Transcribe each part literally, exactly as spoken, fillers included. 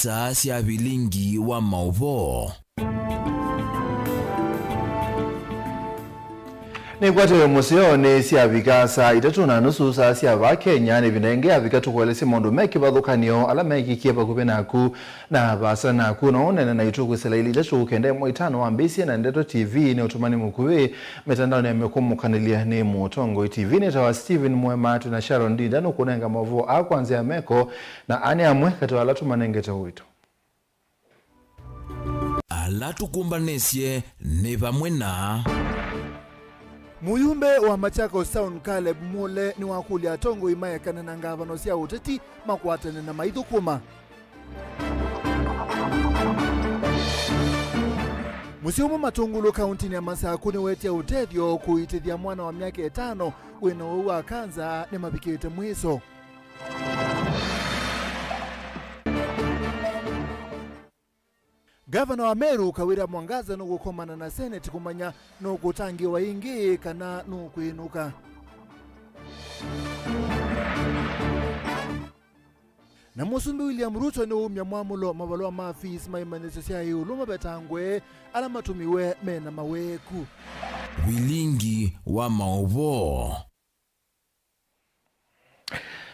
Saa sya vilingi wa maũvoo. Nĩkwatĩwe mũseo nĩ syavika saa itatũ na nusu saa sya vaa Kenya. Nĩ ĩvinda ĩngĩ yavika tũkũelesye maũndũ me kĩvathũkany'o ala meekĩkie vakuvĩ naku na vaasa naku. No ũneene naitũ kwĩsĩla ilĩ itatũ kenda ĩmwe itano wambĩĩsye na Ndeto T V nĩ ũtũmani mũkuvĩ mĩtandaonĩ ya mĩkũmũkanĩlya nĩ Mũtongoi T V. Nĩtawa Stephen Mwema, twĩ na Sharon Ndinda nũkũnenga maũvoo aa kwa nzĩa ya meko, na aa nĩ amwe katĩ wa ala tũmanengete ũito. Ala tũkũmbanĩsye nĩ vamwe na. Mũyumbe wa Machakos Town Caleb Mule nĩwakũlya atongoi maekane na ngavano sya ũteti makwatane na maithũkũma. Mũsyĩ ũmwe Matungulu kauntinĩ ya Masaku nĩwetie ũtethyo kũitĩthya mwana wa myaka ĩtano wĩna ũwau wa kanza nĩmavikĩte mwĩso. Ngavana wa Meru Kawira Mwangaza nũkũkomana na Senate kũmanya nũkũtangĩĩwa ĩngĩ kana nũkwĩnũka. Na Mũsumbĩ William Ruto nĩwaumya mwamũlo mavalũa ma fees ma imanyĩsyo sya ĩũlũ mavetangwe ala matũmiwe mena maweku. Vilingi wa maũvoo.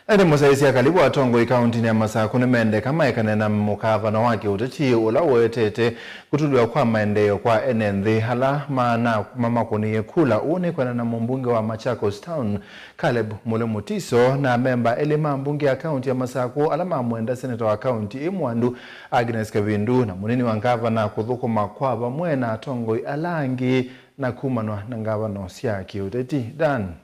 Ene mũsyaĩĩsya kalivu atongoi kauntinĩ ya Masaku nĩmendeka maekane na mũkavano wa kĩũteti ũla ũetete kũtulw'a kwa maendeeo kwa ene nthĩ ala mana mamakũnĩie kula. Ũũ nĩ kwenda na mũmbunge wa Machakos Town, Caleb Mule Mutiso, na amemba elĩ ma mbunge ya kaunti ya Masaku ala mamwenda seneta wa kaunti ĩ mwandu, Agnes Kavindu, na mũnini wa ngavana kũthũkũma kwa vamwe na atongoi ala angĩ na kumanwa na ngavano sya kĩũteti. Dan.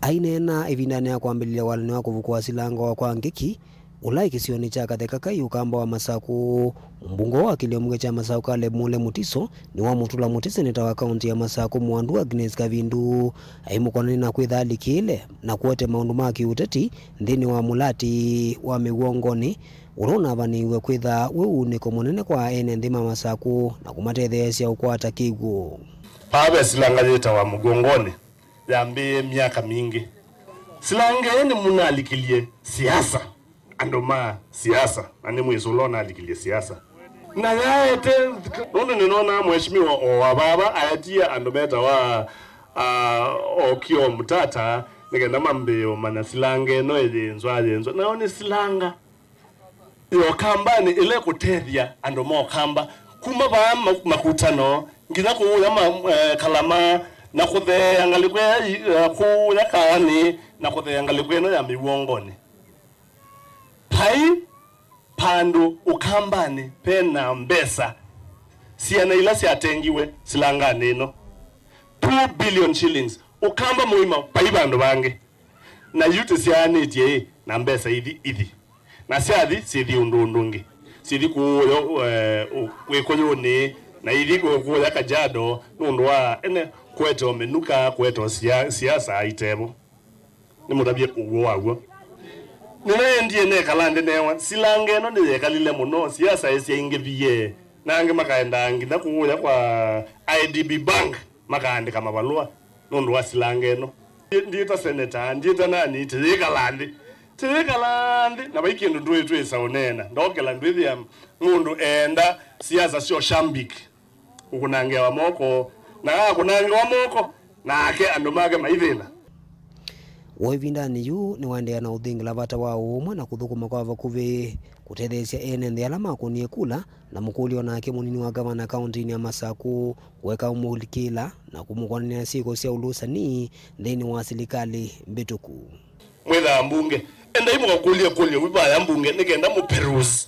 Aineena ĩvindanĩ ya kwambĩlĩlya walany'o wa kũvukũa silanga wa kwa Ngĩki, ũla ĩ kĩsionĩ kya Katheka Kai, ũkamba wa Masaku, mũmbunge wa kĩlio mbunge kya Masaku Caleb Mule Mutiso nĩwamũtũla mũtĩ seneta wa kaunti ya Masaku mwandu Agnes Kavindu, aimũkonany'a na kwĩtha alikĩĩle na kũete maũndũ ma kĩũteti nthĩnĩ wa mũlati wa mĩw'ongonĩ, ũla ũnavanĩiwe kwĩtha wĩ ũunĩko mũnene kwa ene nthĩ ma Masaku na kũmatetheesya ũkwata kĩw'ũ. Vaa ve silanga yĩtawa Mũgongonĩ, yambĩĩe myaka mingĩ. Silanga ĩĩ nĩmũnalikilye siasa, andũ ma siasa, na nĩ mwĩsĩ ũla ũnalikilye siasa. Na yaete, nũndũ nĩnonaa mheshimiwa o wa vava aetie andũ metawa, ah, Okio Mtata, nĩ kenda mambĩĩe ũmanya silanga ĩno ĩyĩnzwa, yĩnzwa. Nayo nĩ silanga ya Ũkambanĩ ĩla ĩkũtethya andũ ma Ũkamba kuma vaa ma-, Makutano nginya kũũya ma-, eh, Kalama na kũtheea ngalĩko ya, ya kũũya Kaanĩ na kũtheea ngalĩko ĩno ya Mĩw'ongonĩ. Vai vandũ Ũkambanĩ ve na mbesa syana ila syatengiwe silanganĩ ĩno. Two billion shillings. Ũkamba mũima vai vandũ vangĩ. Na yu tũsyaanĩtye ĩ, na mbesa ithi, ithi. Na syathi, syĩthi ũndũ, ũndũ ũngĩ. Syĩthi kũũya, eh, ũ-, Wĩkũyũnĩ, na ithi kũ-, kũũya Kajiado, nũndũ wa ene kũete o mĩnuka, kũete o sia-, siasa itevo. Nĩmũtavye ũw'o waw'o. Nĩnaendie nekala nthĩ neewa, silanga ĩno nĩyekalile mũno, siasa ĩsyaingĩvie, na angĩ makaendaa nginya kũũya kwa I D B Bank makaandĩka mavalũa nũndũ wa silanga ĩno. Ndiĩta seneta, ndiĩta nani, tĩyĩkala nthĩ. Tĩyĩkala nthĩ, na vai kĩndũ ndwĩtwĩsa ũneena. Ndokela ndwĩthĩa mũndũ eenda siasa sya ũshambiki. Ũkũnangĩawa moko, na akũnangĩwa moko, nake andũ make maithĩna. Woo ĩvindanĩ yu nĩwaendeea na ũthingila vata wa ũũmwe na kũthũkũma kwa vakuvĩ kũtetheesya ene nthĩ ala makũnie kula, na mũkũlyo nake mũnini wa ngavana kaũntĩnĩ ya Masaku kũeka ũmũlikĩla na kũmũkonanĩa syĩko sya ũlũsani nthĩnĩ wa silikalĩ mbĩtũku. Mwĩthaa mbunge, endai mũkakũlye kũlyo vaya mbunge nĩ kenda mũperuse.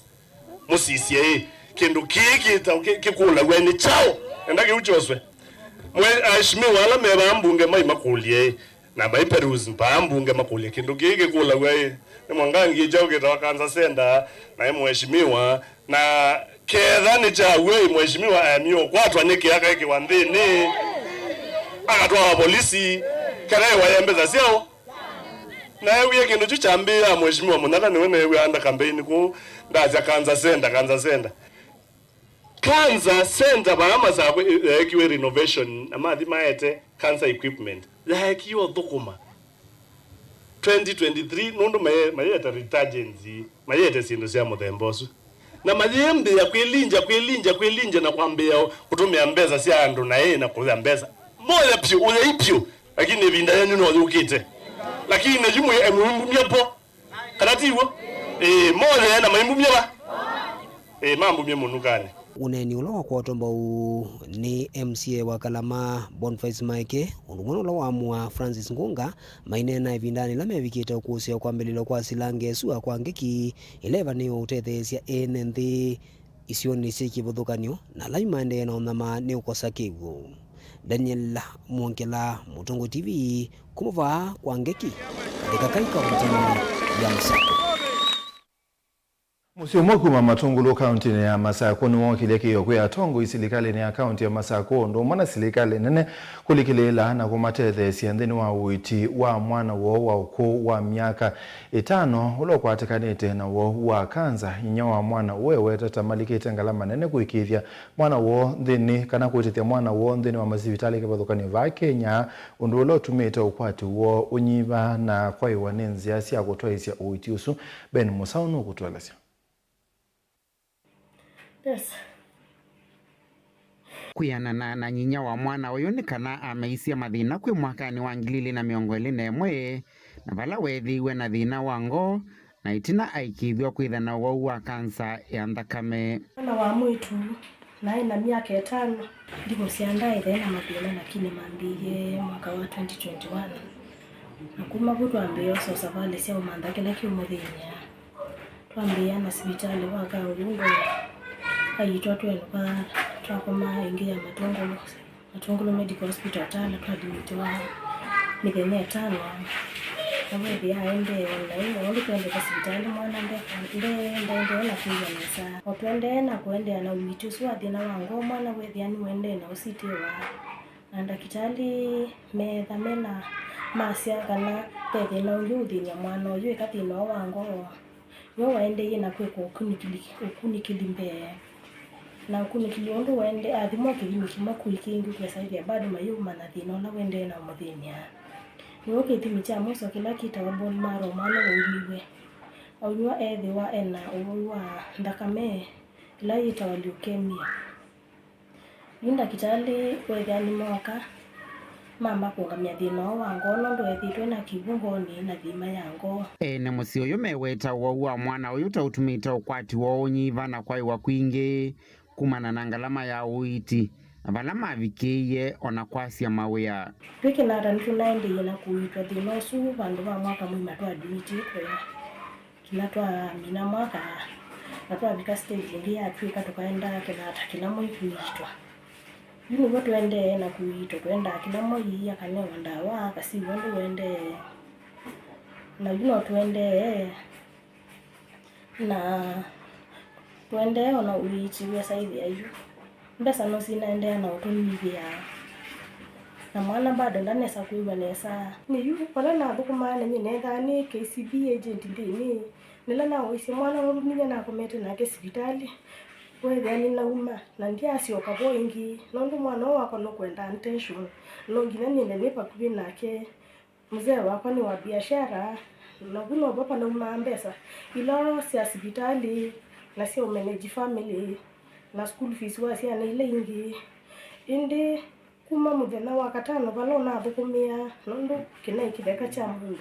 Mũsisye ĩ, kĩndũ kĩĩ kĩta-, kĩ-, kĩkũlaw'a nĩ kyaũ? Enda kĩu kyoswe. Mwe-, aheshimiwa ala me vaa mbunge mai makũlye ĩ, na mai peruse vaa mbunge makũlye, kĩndũ kĩĩ kĩkũlaw'a ĩ? Nĩ mwangangi kyaũ kĩtawa Cancer Center, na ĩ mheshimiwa, na ketha nĩ kyaw'o ĩ, mheshimiwa aemie ũkwatwa nĩ kĩaka ekĩwa nthĩnĩ, akatwawa polisi, kana ĩwa ya mbesa syaũ? Naewie kĩndũ kyu kyambĩĩa Mheshimiwa Mũnyaka, nĩwe neewie under campaign kũu, ndasya, "Cancer Center, Cancer Center." Cancer Center vaa Masakũ ĩ-, yaekiwe renovation, na mathi maete cancer equipment. Yaekiwe ũthũkũma. twenty twenty-three, nũndũ maye-, mayĩete returgency, mayĩete syĩndũ sya mũthemba ũsu. Na mayĩmbĩa kwĩlingya, kwĩlingya, kwĩlingya na kwambĩĩa kũtũmĩa mbesa sya andũ na ĩ na kũya mbesa. Moya pyũ, ũyai pyũ, lakini ĩvinda yenyu no yũkĩte. Lakini na yu mwĩ, e, mũimbumya po. Kana ti w'o? Ĩĩ, moye na maimbumya va? Ĩĩ, mambumye mũnukanĩ. Ũneeni ũla wakwatwa mbau nĩ M C A wa Kalama, Boniface Maeke, ũndũ ũmwe na ũla wa mua Francis Ngunga, maineena ĩvindanĩ ĩla mevikĩte ũkũsĩĩa kwambĩlĩlwa kwa silanga ĩsu kwa ngeki ĩla ĩvanĩĩwe ũtetheesya ene nthĩ isionĩ syĩ kĩvathũkany'o na ala yu maendee na ũnyamaa nĩ ũkosa kĩw'ũ. Daniel Mwongela, Mũtongoi T V, kuma vaa kwa ngeki, Kathikakai, kauntinĩ ya Masakũ. Mũsyĩ ũmwe kuma Matungulu, kauntinĩ ya Masakũ, nĩwookĩlye kĩĩo kwĩ atongoi silikalĩnĩ ya kaunti ya Masakũ, ũndũ ũmwe na silikalĩ nene kũlikĩlĩĩla na kũmatetheesya nthĩnĩ wa ũiiti wa mwana woo wa ũkũũ wa myaka ĩtano ũla ũkwatĩkanĩte na woo wa kanza. Inyia wa mwana ũũ eweta ta malikĩte ngalama nene kũĩkĩĩthya mwana woo nthĩnĩ, kana kũĩtĩthya mwana woo nthĩnĩ wa masivitalĩ kĩvathũkany'o vaa Kenya, ũndũ ũla ũtumĩte ũkwati woo ũnyiva na kwaĩwa nĩ nzĩa sya kũtwaĩsya ũiiti ũsu. Ben Mũsaũ nũkũtũelesya. Yes. Kwĩanana na nyinya wa mwana ũyũ, nĩ kana ameisye mathĩna kwĩ mwakanĩ wa ngili ilĩ na mĩongo ĩlĩ na ĩmwe, na vala weethĩiwe na thĩna wa ngoo, na ĩtina aikĩĩthw'a kwĩtha na ũwau wa kanza ya nthakame. Mwana wa mwĩĩtu naĩ na myaka ĩtano. Ndimũsyaa ndaaĩthae na mathĩna, lakini mambĩĩie mwaka wa twenty twenty-one, na kuma vu twambĩĩa ũseo savalĩ sya ũmantha kĩla kĩũmũthĩny'a. Twambĩĩa na sivitalĩ wa Kangundo, aitwa twenũka, twakoma ĩngĩ ya Matungulu, Matungulu Medical Hospital Tala, twalimitiwa mĩthenya ĩtano. Na weethĩa aendee o naĩ, na ũndũ twendete sivitalĩ, mwana nde-, nde-, ndaendee na kwĩw'a nesa. O tũendee na kũendeea na ũiiti ũsu wa thĩna wa ngoo, mwana weethĩa nĩũendee na ũsitĩwa. Na ndakĩtalĩ meetha mena masya kana ve thĩna ũngĩ ũthĩny'a mwana ũyũ, ĩka thĩna ũũ wa ngoo. Nĩwe waendeeie na kwĩkwa ũkunĩkĩli, ũkunĩkĩli mbee. Na ũkunĩkĩli ũndũ waendee, athimwa kĩthimi kĩmwe kũi kĩngĩ, ũkesa ĩthĩa bado mayĩũmanya thĩna ũla ũendee na ũmũthĩny'a. Nĩw'o kĩthimi kya mũisyo kĩla kĩtawa bone marrow mwana waumiw'e. Aunywa eethĩwa ena ũwau wa nthakame ĩla yĩtawa leukemia. Yu ndakĩtalĩ weethĩa nĩmooka mamakũngamya thĩna ũũ wa ngoo, nũndũ ethĩĩtwe na kĩw'ũ ngoonĩ na thĩna ya ngoo. Ene mũsyĩ ũyũ meweta ũwau wa mwana ũyũ ta ũtumĩte ũkwati woo ũnyiva na kwaĩwa kwingĩ kumana na ngalama ya ũiiti, na vala mavikĩie o na kwasya mawĩa. Twĩ Kenyatta nĩtũnaendeeie na kũiitwa thĩna ũsu vandũ va mwaka mũima twaadmitĩtwe. Kĩla twamina mwaka, na twavika stage ĩngĩ yatw'ĩka tũkaendaa Kenyatta kĩla mwei kũiitwa. Yu nĩw'o tũendee na kũiitwa, tũendaa kĩla mwei, akanewa ndawa, akasiw'a ũndũ ũendee. Na yu no tũendee na tũendee o na ũiiti wĩsaĩthĩa yu. Mbesa no sinaendeea na ũtũnyivĩa, na mwana bado ndanesa kwĩw'a nesa. Nĩ yu, vala nathũkũmaa na nyie neethaa nĩ K C B agent nthĩnĩ. Nĩla nawaisye mwana ũndũ ninyie nakomete nake sivitalĩ, weethĩa nĩnauma, na ndyasyoka vo ĩngĩ, nũndũ mwana ũũ wakwa nũkwenda attention, no nginya nĩende nĩ vakuvĩ nake. Mzee wakwa nĩ wa biashara, na vu novo vanaumaa mbesa ila sya sivitalĩ na sya ũmanage family na school fees wa syana ila ingĩ. Ĩndĩ kuma mũthenya wa katano vala ũnathũkũmĩa, nũndũ kĩnaĩ kĩtheka kya mũndũ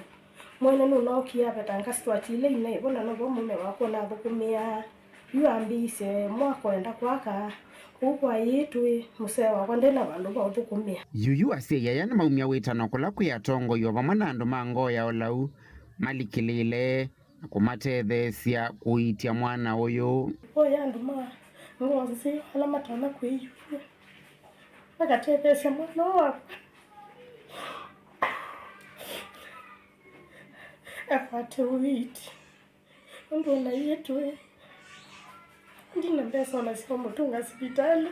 mwene nũnookie avetanga sitwati ila inaĩ vo, na novo mũme wakwa ũnathũkũmĩaa. Yu ambĩĩisye mwako enda kwaka, kũu kwa ĩĩ tũĩ, mũsee wakwa nde na vandũ va ũthũkũmĩa. Yuyu asyai aya nĩmaumya wĩtano kũla kwĩ atongoi o vamwe na andũ ma ngoo ya ũlau malikĩlĩĩle na kũmatetheesya kũiitya mwana ũyũ. Voya andũ ma ngoo nzeo ala matonya kwĩyumya makatetheesya mwana ũũ wakwa akwate ũiiti. Ũndũ o na ĩĩ tũĩ, ndina mbesa o na sya ũmũtũnga sivitalĩ.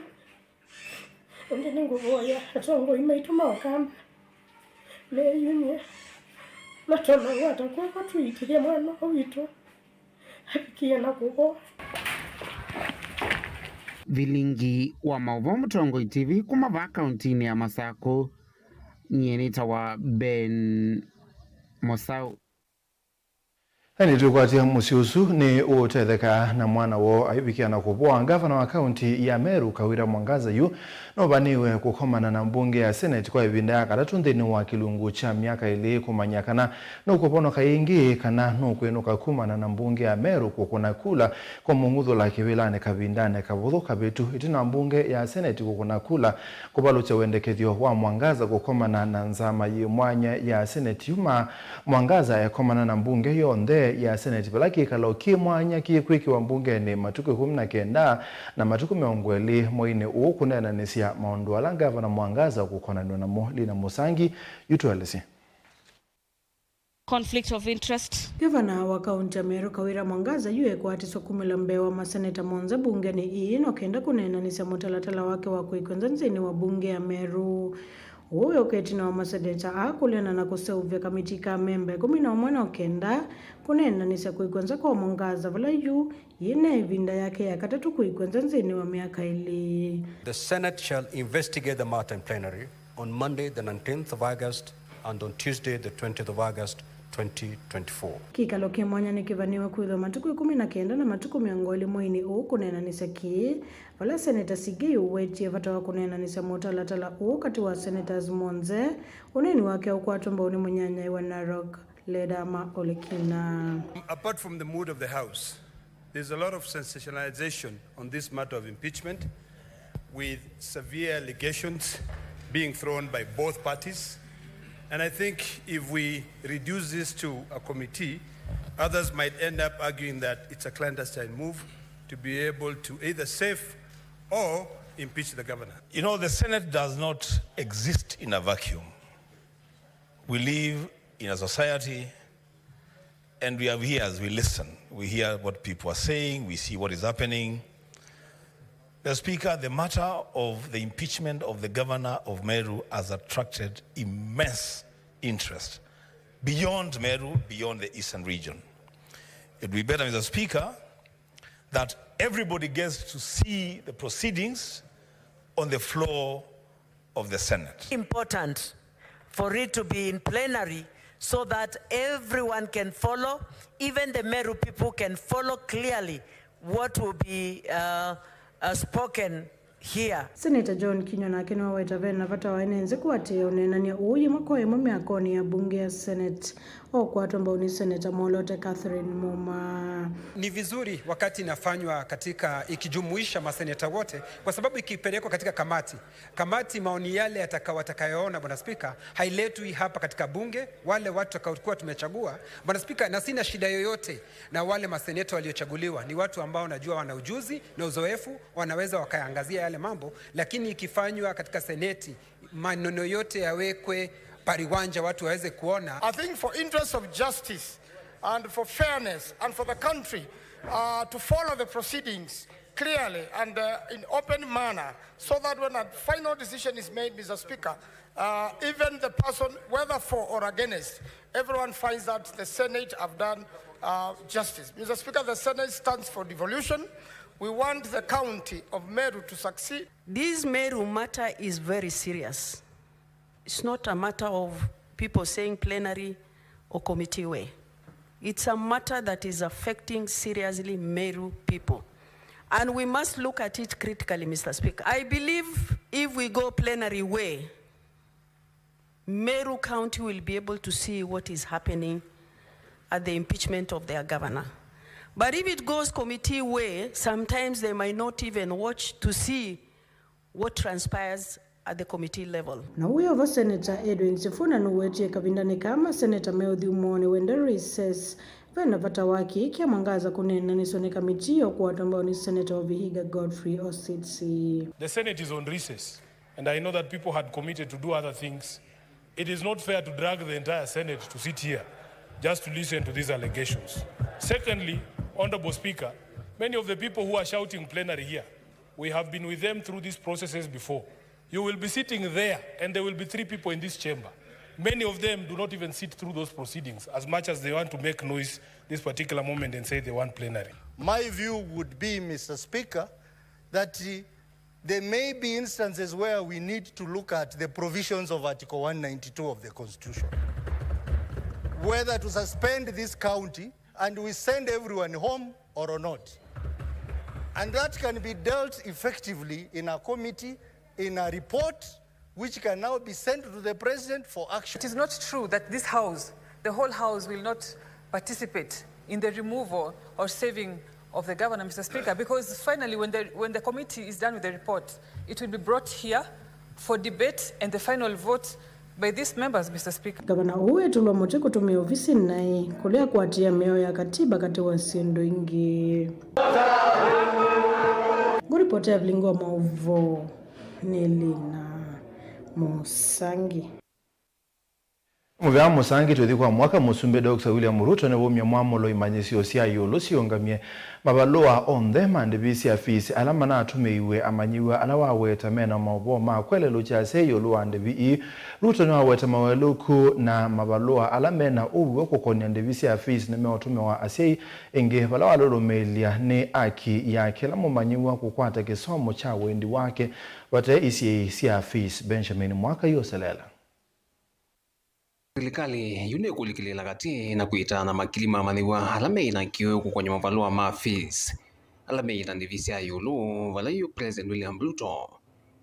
Ĩndĩ nĩngũvoya atongoi maitũ ma Ũkamba meyumye, matonya kwata kw'oko tũiitĩthye mwana ũũ witũ avikĩe na kũvoa. Vilingi wa maũvoo Mũtongoi T V kuma vaa kauntinĩ ya Masakũ, nyie nĩtawa Ben Mũsaũ. Ĩndĩ twĩkwatya mũsyĩ ũsu nĩ ũũtetheka na mwana woo aivikia na kũvoa. Ngavana wa kaunti ya Meru, Kawira Mwangaza, yu nũvanĩwe kũkomana na mbunge ya Senate kwa ĩvinda ya katatũ nthĩnĩ wa kĩlungu kya myaka ĩlĩ kũmanya kana nũkũvonoka ĩngĩ kana nũkwĩnũka kumana na mbunge ya Meru kũkũna kula kũmũng'uthũla kĩvĩlanĩ kavindanĩ kavũthũ kavĩtu. Ĩtina mbunge ya Senate kũkũna kula kũvalũkya wendekethyo wa Mwangaza kũkomana na nzama yĩ mwanya ya Senate yuma, Mwangaza ekomana na mbunge yonthe ya Senate vala kĩkalo kĩ mwanya kĩkwĩkĩwa mbungenĩ matukũ ĩkũmi na kenda na matukũ mĩongo ĩlĩ mweinĩ ũũ kũneenanĩsya maũndũ ala Ngavana Mwangaza ũkũkonanw'a namo. Lina Mũsangi yu tũelesye. Conflict of interest. Ngavana wa kaunti ya Meru, Kawira Mwangaza, yu ekwatiswe kumĩla mbee wa maseneta monthe mbungenĩ ii no kenda kũneenanĩsya mũtalatala wake wa kũikũnza nthĩnĩ wa mbunge ya Meru. Ũu wĩũka ĩtina wa maseneta aa kũleana na kũseũvya kamiti ka amemba ĩkũmi na ũmwe no kenda kũneenanĩsya kũikũnza kwa Mwangaza vala yu yĩna ĩvinda yake ya katatũ kũikũnza nthĩnĩ wa myaka ĩlĩ. The Senate shall investigate the matter in plenary on Monday, the nineteenth of August, and on Tuesday, the twentieth of August, twenty twenty-four. Kĩkalo kĩ mwanya nĩkĩvanĩwe kwĩthwa matukũ ĩkũmi na kenda na matukũ mĩongo ĩlĩ mweinĩ ũũ kũneenanĩsya kĩĩ, vala Seneta Sigei ũwetie vata wa kũneenanĩsya mũtalatala ũũ katĩ wa senators monthe, ũneeni wake ũkwatwa mbau nĩ mũnyanyae wa Narok, Ledama Olekina. Apart from the mood of the House, there's a lot of sensationalization on this matter of impeachment, with severe allegations being thrown by both parties. And I think if we reduce this to a committee, others might end up arguing that it's a clandestine move to be able to either save or impeach the governor. You know, the Senate does not exist in a vacuum. We live in a society and we have ears, we listen. We hear what people are saying, we see what is happening. Mister Speaker, the matter of the impeachment of the governor of Meru has attracted immense interest beyond Meru, beyond the Eastern region. It would be better, Mister Speaker, that everybody gets to see the proceedings on the floor of the Senate. Important for it to be in plenary so that everyone can follow, even the Meru people can follow clearly what will be, uh, uh, spoken here. Senator John Kinyua nake nĩwaweta vena vata wa ene nzĩ kũatĩĩa ũneenany'a ũũ yĩmwe kwa yĩmwe myakonĩ ya mbunge ya Senate. Ũkwatwa mbau nĩ Seneta Mwolote Catherine Muma. Ni vizuri wakati inafanywa katika, ikijumuisha maseneta wote, kwa sababu ikipelekwa katika kamati, kamati maoni yale yataka-, watakayoona, Bwana Spika, hailetwi hapa katika bunge, wale watu watakaokuwa tumechagua, Bwana Spika, na sina shida yoyote na wale maseneta waliochaguliwa. Ni watu ambao najua wana ujuzi na uzoefu, wanaweza wakaangazia yale mambo, lakini ikifanywa katika seneti, maneno yote yawekwe pariwanja watu waweze kuona. I think for interest of justice and for fairness and for the country, uh, to follow the proceedings clearly and, uh, in open manner so that when a final decision is made, Mister Speaker, uh, even the person, whether for or against, everyone finds that the Senate have done, uh, justice. Mister Speaker, the Senate stands for devolution. We want the county of Meru to succeed. This Meru matter is very serious. It's not a matter of people saying plenary or committee way. It's a matter that is affecting seriously Meru people. And we must look at it critically, Mister Speaker. I believe if we go plenary way, Meru County will be able to see what is happening at the impeachment of their governor. But if it goes committee way, sometimes they might not even watch to see what transpires at the committee level. Na ũyũ vo Senator Edwin Sifuna nũwetie kavindanĩ kaa maseneta me ũthyũmũonĩ wenda recess, vena vata wa kĩĩ kya Mwangaza kũneenanĩswa nĩ kamiti ya ũkwatwa mbau nĩ Senator wa Vihiga Godfrey Ositsi. The Senate is on recess. And I know that people had committed to do other things. It is not fair to drag the entire Senate to sit here just to listen to these allegations. Secondly, Honorable Speaker, many of the people who are shouting plenary here, we have been with them through these processes before. You will be sitting there, and there will be three people in this chamber. Many of them do not even sit through those proceedings, as much as they want to make noise this particular moment and say they want plenary. My view would be, Mister Speaker, that, uh, there may be instances where we need to look at the provisions of Article one ninety-two of the Constitution, whether to suspend this county and we send everyone home or not. And that can be dealt effectively in a committee, in a report, which can now be sent to the president for action. It is not true that this house, the whole house, will not participate in the removal or saving of the governor, Mister Speaker, because finally, when the, when the committee is done with the report, it will be brought here for debate and the final vote by these members, Mister Speaker. Ngavana ũũ etũlwa mũtĩ kũtũmĩa ovisi naĩ kũlea kũatĩĩa mĩao ya katiba katĩ wa syĩndũ ingĩ. Ngũripotĩa vilingi wa maũvoo nĩ Lina Mũsangi. Mũvea Mũsangi tũthi kwa mwaka, Mũsumbĩ Doctor William Ruto nĩwaumya mwamũlo imanyĩsyo sya ĩũlũ siũngamye mavalũa onthe ma ndĩvi sya fees ala manatũmĩiwe amanyĩw'a ala waweta mena maũvoo ma kwelelũkya ase ĩũlũ wa ndĩvi ii. Ruto nĩwaweta mawelũku na mavalũa ala mena ũw'o kũkonĩa ndĩvi sya fees nĩmeũtũmĩwa asyai, ĩngĩ vala walũlũmĩĩlya nĩ aki ya kĩla mũmanyĩw'a kũkwata kĩsomo kya wendi wake vate isyai sya fees. Benjamin Mwaka ĩũselela. Silikalĩ yu nĩkũlikĩlĩĩla katĩ na kwĩtana makili ma amanyĩw'a ala meĩ na kĩwĩu kũkon'ya mavalũa ma fees ala meĩ na ndĩvi sya ĩũlũ, vala yu President William Ruto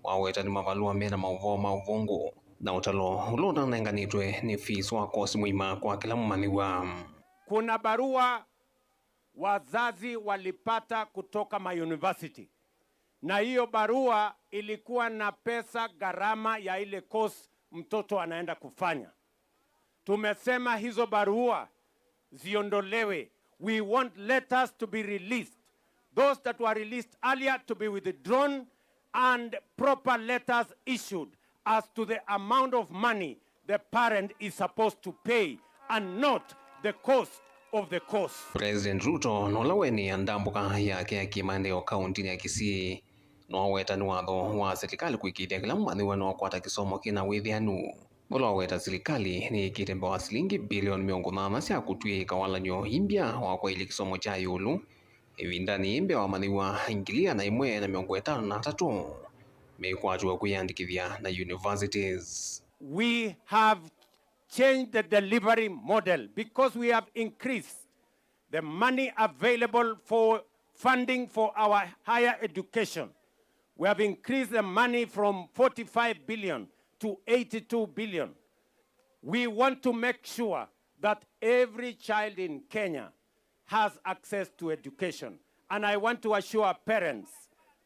waweta nĩ mavalũa mena maũvoo ma ũvũngũ na ũtalo ũla ũnanenganĩtwe nĩ fees wa kosi mũima kwa kĩla mũmanyĩw'a. Kuna barua wazazi walipata kutoka ma university, na hiyo barua ilikuwa na pesa gharama ya ile course mtoto anaenda kufanya. Tumesema hizo barua ziondolewe. We want letters to be released. Those that were released earlier to be withdrawn and proper letters issued as to the amount of money the parent is supposed to pay and not the cost of the course. President Ruto, na ũla wenĩaa ndambũka yake ya kĩmaendeeo kaũntĩnĩ ya Kisii, noweta nĩ watho wa silikalĩ kũĩkĩĩthya kĩla mũmanyĩw'a nĩwakwata kĩsomo kĩna wĩthĩanu. Ũla waweta silikalĩ nĩyĩkĩte mbee wa silingi bilioni mĩongo nyanya sya kũtw'ĩĩka walany'o imbya wa kwaĩlya kĩsomo kya ĩũlũ, ĩvindanĩ yĩĩ mbee wa amanyĩw'a ngili ĩana ĩmwe na mĩongo ĩtano na atatũ mekwatĩwa kwĩyandĩkĩthya na universities. We have changed the delivery model because we have increased the money available for funding for our higher education. We have increased the money from forty-five billion to eighty-two billion. We want to make sure that every child in Kenya has access to education. And I want to assure parents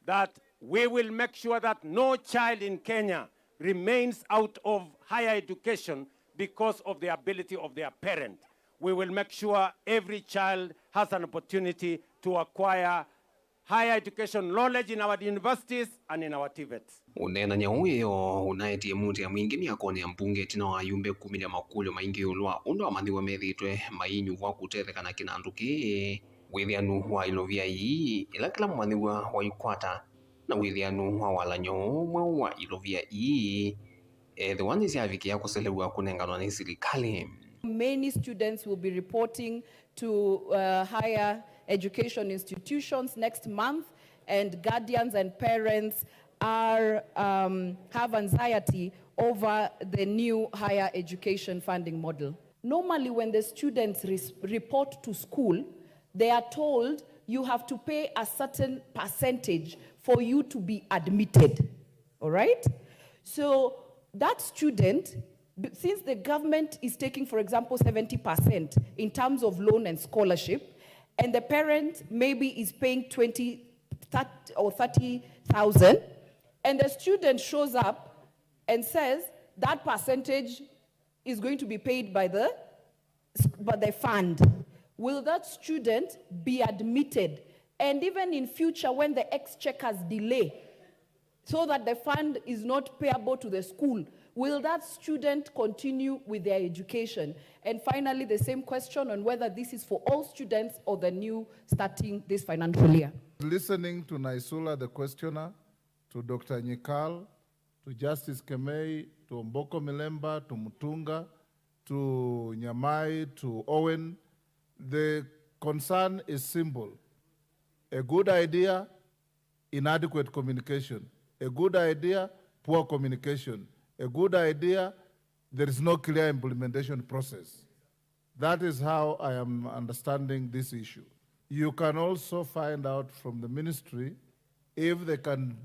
that we will make sure that no child in Kenya remains out of higher education because of the ability of their parent. We will make sure every child has an opportunity to acquire higher education knowledge in our universities and in our TVETs. Ũneenany'a ũũ wĩoo ũnaetie mũtĩa mwingĩ myakonĩ ya mbunge ĩtina wa ayumbe kumĩlya makũlyo maingĩ ĩũlũ wa ũndũ amanyĩw'a methĩĩtwe mainyuvwa kũtetheka na kĩnandũ kĩĩ, wĩthĩanu wa ilovia ii ila kĩla mũmanyĩw'a waikwata, na wĩthĩanu wa walany'o ũũ mweũ wa ilovia ii ethĩwa nĩsyavikĩa kũselew'a kũnenganwa nĩ silikalĩ. Many students will be reporting to uh, higher education institutions next month, and guardians and parents are um, have anxiety over the new higher education funding model. Normally, when the students res- report to school, they are told you have to pay a certain percentage for you to be admitted. All right? So that student, b- since the government is taking, for example, seventy percent in terms of loan and scholarship, and the parent maybe is paying twenty, thirty or thirty thousand, and the student shows up and says that percentage is going to be paid by the, by the fund, will that student be admitted? And even in future, when the exchequers delay so that the fund is not payable to the school, will that student continue with their education? And finally, the same question on whether this is for all students or the new starting this financial year. Listening to Naisula, the questioner, to Doctor Nyikal, to Justice Kemei, to Omboko Milemba, to Mutunga, to Nyamai, to Owen, the concern is simple. A good idea, inadequate communication. A good idea, poor communication. A good idea, there is no clear implementation process. That is how I am understanding this issue. You can also find out from the ministry if they can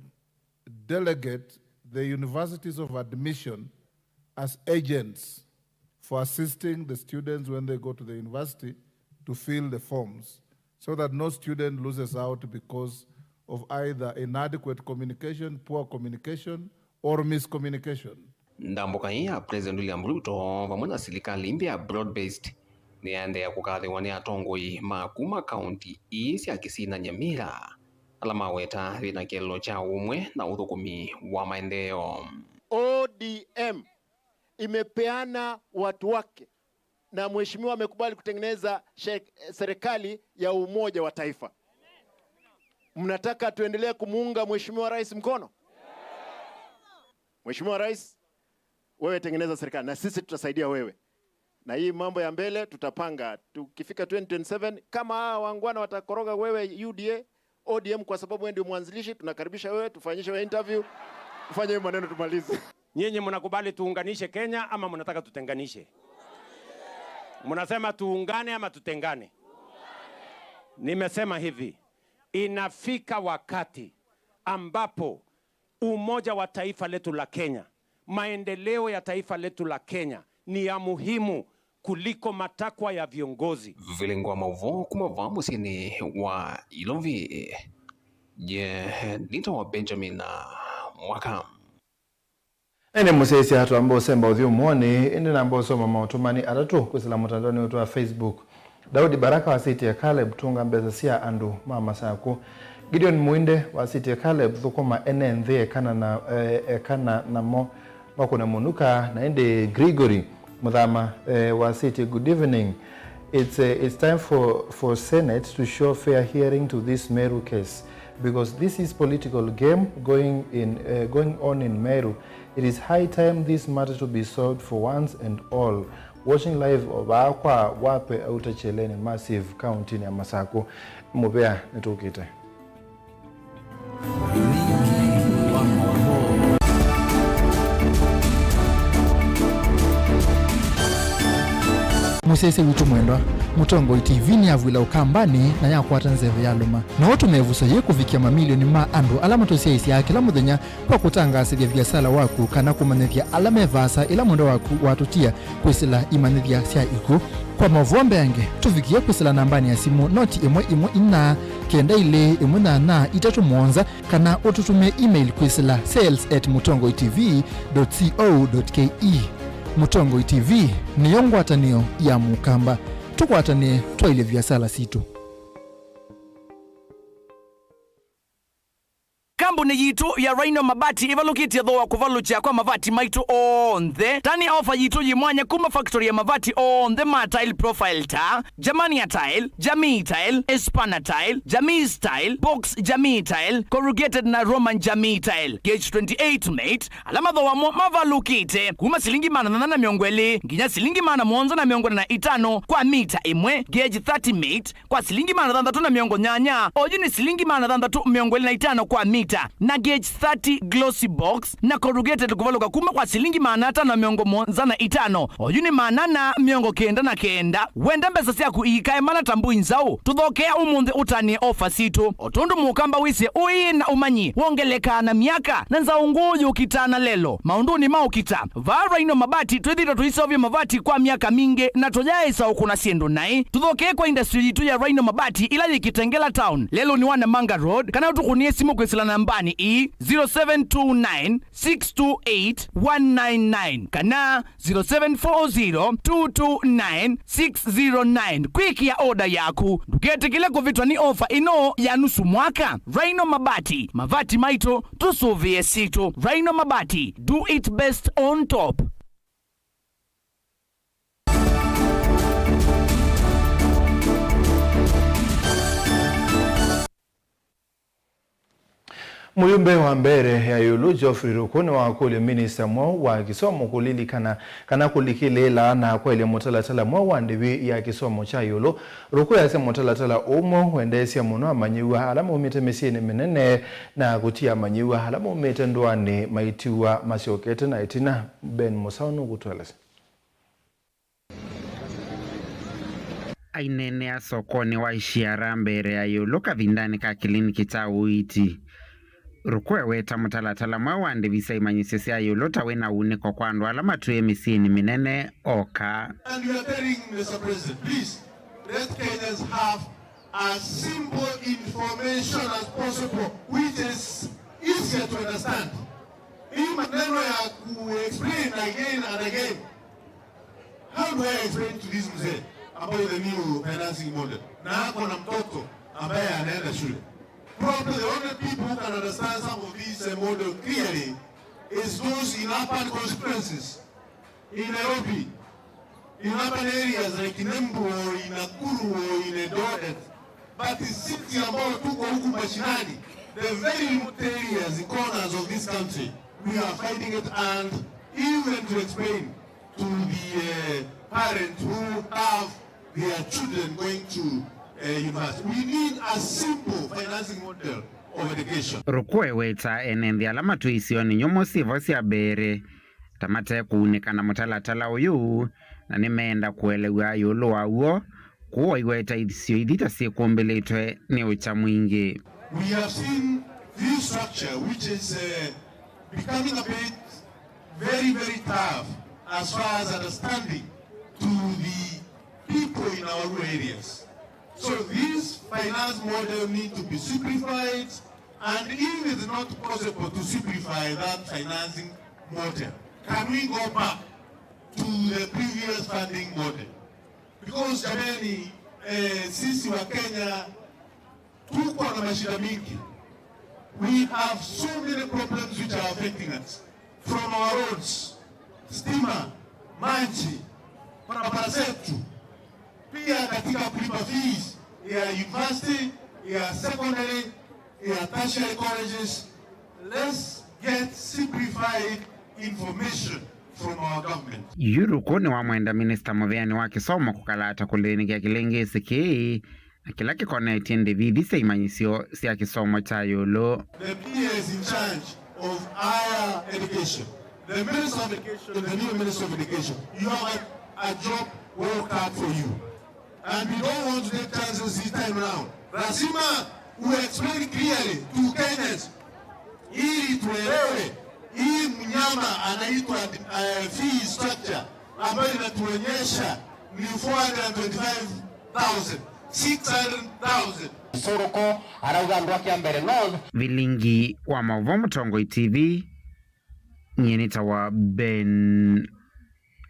delegate the universities of admission as agents for assisting the students when they go to the university to fill the forms, so that no student loses out because of either inadequate communication, poor communication, or miscommunication. Ndambũka ĩĩ ya President William Ruto vamwe na silikalĩ mbya ya broad based nĩyaendeea kũkathĩwa nĩ atongoi ma kuma kaunti ii sya Kisii na Nyamira, ala maweta yĩna kĩeleelo kya ũmwe na ũthũkũmi wa maendeeo. O D M imepeana watu wake na mheshimiwa amekubali kutengeneza she-, serikali ya umoja wa taifa. Mnataka tuendelee kumuunga mheshimiwa rais mkono? Mheshimiwa Rais, wewe tengeneza serikali na sisi tutasaidia wewe. Na hii mambo ya mbele tutapanga. Tukifika twenty twenty-seven, kama hawa wangwana watakoroga wewe U D A, O D M, kwa sababu wewe ndio mwanzilishi, tunakaribisha wewe, tufanyishe wewe interview, ufanye hiyo maneno tumalize. Nyinyi mnakubali tuunganishe Kenya ama mnataka tutenganishe? Mnasema tuungane ama tutengane? Nimesema hivi, inafika wakati ambapo umoja wa taifa letu la Kenya, maendeleo ya taifa letu la Kenya ni ya muhimu kuliko matakwa ya viongozi. Vilingwa maũvoo kuma vaa mũsyĩnĩ wa Ilovi. Ye nĩtawa Benjamin Mwaka. Ĩndĩ mũsyaĩĩsya twamba ũsemba ũthyũmũonĩ, ĩndĩ namba ũsoma maũtũmani atatũ kwĩsĩla mũtandaonĩ witũ wa Facebook. Daudi Baraka wasĩtye Caleb, tũnga mbesa sya andũ ma Masakũ. Gideon Muinde wasĩtye Caleb, thũkũma ene nthĩ ekana na, eh, ekana namo makũne mũnuka. Na ĩndĩ Gregory Mũthama, eh, wasĩtye, good evening. It's, eh, it's time for, for Senate to show fair hearing to this Meru case, because this is political game going in, eh, going on in Meru. It is high time this matter to be solved for once and all. Watching live o vaa kwa Wape Outer Cheleni Massive, kauntinĩ ya Masakũ. Mũvea nĩtũkĩte. Mũsyaĩĩsya witũ mwendwa, Mũtongoi T V nĩyavw'ĩla Ũkambanĩ na yakwata nzeve yalũma. No ũtũme ĩvuso yĩĩ kũvikĩa mamilioni ma andũ ala matũsyaĩĩsyaa kĩla mũthenya kwa kũtangaasĩthya viasala waku kana kũmanyĩthya ala me vaasa ĩla mwendwa waku watũtia kwĩsĩla imanyĩthya sya ikw'ũ. Kwa maũvoo mbeange, tũvikĩe kwĩsĩla nambanĩ ya simũ noti ĩmwe ĩmwe inya, kenda ilĩ ĩmwe nyanya itatũ mũonza, kana ũtũtũmĩe email kwĩsĩla sales at mũtongoi T V dot co dot K E. Mũtongoi T V nĩyo ngwatanĩo ya Mũkamba. Tũkwatanĩe twaĩlye viasala sitũ. Kambuni yitũ ya Rhino Mabati ĩvalũkĩtye thooa kũvalũkya kwa mavati maitũ onthe. Tani ofa yitũ yĩ mwanya kuma factory ya mavati onthe ma tile profile ta Germania Tile, Jamii Tile, Espana Tile, Jamii Style, Box Jamii Tile, Corrugated na Roman Jamii Tile, Gauge twenty-eight mate, ala mathooa mo mavalũkĩte kuma silingi maana thanthatũ na mĩongo ĩlĩ nginya silingi maana mũonza na mĩongo ĩna na itano kwa mita ĩmwe, Gauge thirty mate, kwa silingi maana thanthatũ na mĩongo nyanya, oyu nĩ silingi maana thanthatũ mĩongo ĩlĩ na itano kwa mita, na Gauge thirty glossy box na corrugated kũvalũka kuma kwa silingi maana atano na mĩongo mũonza na itano, oyu nĩ maana ana mĩongo kenda na kenda. Wenda mbesa syaku iikae mana ta mbũi nzaũ? Tũthokea ũmũnthĩ ũtanĩe ofa sitũ. O tondũ Mũkamba wĩsĩ ũĩ na ũmanyi wongelekaa na myaka, na nzaũ ngũũ yũkitaa na lelo maũndũnĩ ma ũkita, vaa Rhino Mabati twĩthĩĩtwe tũiseũvya mavati kwa myaka mingĩ na tũyaĩsa ũkũna syĩndũ naĩ. Tũthokee kwa industry yitũ ya Rhino Mabati ĩla yĩ Kitengela Town, lelũnĩ wa Namanga Road, kana ũtũkũnĩe simũ kwĩsĩla nambanĩ ii, zero seven two nine, six two eight, one nine nine kana zero seven four zero, two two nine, six zero nine kwĩkĩa oda yaku. Ndũketĩkĩle kũvĩtwa nĩ ofa ĩno ya nusu mwaka. Rhino Mabati, mavati maitũ, tũsũvĩe sitũ. Rhino Mabati, do it best on top. Mũyumbe wa mbee ya ĩũlũ Geoffrey Ruku nĩwakũlya minista mweũ wa kĩsomo kũlilikana kana kũlikĩlĩĩla na kwaĩlya mũtalatala mweũ wa ndĩvi ya kĩsomo kya ĩũlũ. Ruku easya mũtalatala ũũ mweũ wendeesya mũno amanyĩw'a ala maumĩte mĩsyĩnĩ mĩnene na kũtia amanyĩw'a ala maumĩte ndũanĩ maitiwa masyokete na ĩtina. Ben Mũsaũ nũkũtũelesya. Aineenea sokonĩ wa Ishiara mbere ya ĩũlũ kavindanĩ ka kĩliniki kya ũiiti, Ruku eweta mũtalatala mweũ wa ndĩvi sya imanyĩsyo sya ĩũlũ ta wĩ na unĩko kwa andũ ala matwĩe mĩsyĩnĩ mĩnene oka. And we are telling Mister President, please, let Kenyans have as simple information as possible, which is easier to understand. Hii maneno ya ku explain again and again. How do I explain to this mzee about the new financing model? Na ako na mtoto ambaye anaenda shule. Probably the only people who can understand some of this uh, model clearly is those in urban constituencies, in Nairobi, in urban areas like Embu or in Nakuru or in Eldoret. But the city ambao tuko huku mashinani, the very remote areas, the corners of this country, we are finding it and even to explain to the uh, parents who have their children going to uh, university. We need a simple financing model of education. Ruku eweta ene nthĩ ala matwĩe isionĩ nyũmũ syĩvo sya mbee ta mate kũunĩka na mũtalatala ũyũ, na nĩmeenda kũelew'a ĩũlũ wa w'o, kũu aiweta isio ithi ta syĩkũmbĩlĩtwe nĩ ũkya mwingĩ. We have seen this structure which is uh, becoming a bit very, very tough as far as understanding to the people in our rural areas. So this finance model need to be simplified, and if it's not possible to simplify that financing model, can we go back to the previous funding model? Because jamani, eh, sisi wa Kenya tuko na mashida mingi. We have so many problems which are affecting us, from our roads, stima, maji, barabara zetu, pia katika kulipa fees ya university, ya secondary, ya tertiary colleges. Let's get simplified information from our government. Yu Ruku nĩwamwenda Minista mũveanĩ wa kĩsomo kũkalata kũlĩnĩkĩa kĩlĩngĩsĩ kĩĩ na kĩla kĩkonetye ndĩvi ithi sya imanyĩsyo sya kĩsomo kya ĩũlũ. The P A is in charge of higher education. The Minister of Education, the new Minister of Education, you have a, a job well cut for you. And we don't want to take chances this time round. Lazima we explain clearly to Kenyans ili tuelewe hii mnyama anaitwa uh, fee structure ambayo inatuonyesha ni four hundred twenty-five thousand, six hundred thousand. Soroko arauga andũ a Kĩambere North. Vilingi wa maũvoo Mũtongoi T V, nyie nĩtawa Ben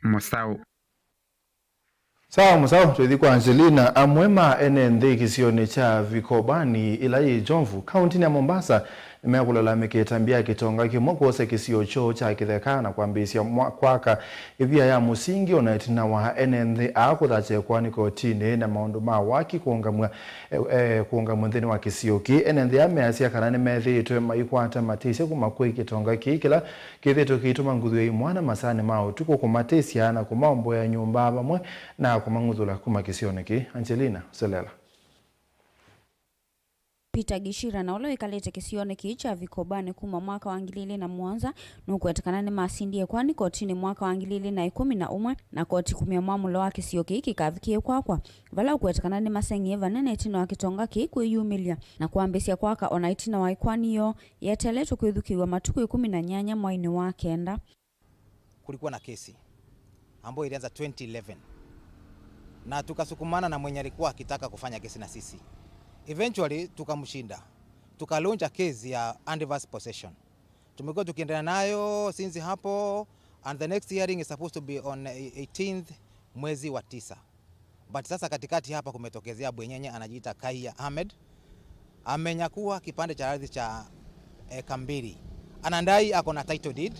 Mũsaũ. Sawa Mũsaũ, tũithi kwa Angelina. Amwe ma ene nthĩ kĩsionĩ kya Vikobani ĩla yĩ Jomvu, kauntinĩ ya Mombasa, nĩmekũlalamĩka ĩtambya ya kĩtonga kĩmwe kwosa kĩsio kyoo kya kĩtheka na kwambĩĩsya mwa-, kwaka ĩvia ya mũsingi ona ĩtina wa ene nthĩ aa kũthatya ĩkoani kotinĩ na maũndũ ma waki kũũngamw'a, e, e, kũũngamw'a nthĩnĩ wa kĩsio kĩĩ. Ene nthĩ aa measya kana nĩmethĩĩtwe maikwata matĩsya kuma kwĩ kĩtonga kĩĩ kĩla kĩthĩtwe kĩitũma nguthu ya imwana masaanĩ ma ũtukũ kũmatĩsya na kũmaomboea nyũmba vamwe na kũmang'uthũla kuma kĩsionĩ kĩĩ. Angelina Selela. Peter Gishira, na ũla wĩkalĩte kĩsionĩ kĩĩ kya Vikobani kuma mwaka wa ngili ilĩ na mũonza, nũkwetĩkana nĩmasindie ĩkoani kotinĩ mwaka wa ngili ilĩ na ĩkũmi na ũmwe, na koti kumya mwamũlo wa kĩsio kĩĩ kĩkavikĩe kwakwa, vala ũkwetĩkana nĩmaseng'ie vanene ĩtina wa kĩtonga kĩĩ kwĩyumĩlya na kwambĩĩsya kwaka ona ĩtina wa ĩkoani yoo yeteletwe kwĩthukĩĩw'a matukũ ĩkũmi na nyanya mweinĩ wa kenda. Kulikuwa na kesi ambayo ilianza twenty eleven na tukasukumana na mwenye alikuwa akitaka kufanya kesi na sisi. Eventually tukamshinda, tukalaunch a case ya adverse possession. Tumekuwa tukiendelea nayo since hapo, and the next hearing is supposed to be on eighteenth mwezi wa tisa. But sasa katikati hapa kumetokezea bwenyenye anajiita Kaiya Ahmed. Amenyakua kipande cha ardhi cha eka mbili. Anadai ako na title deed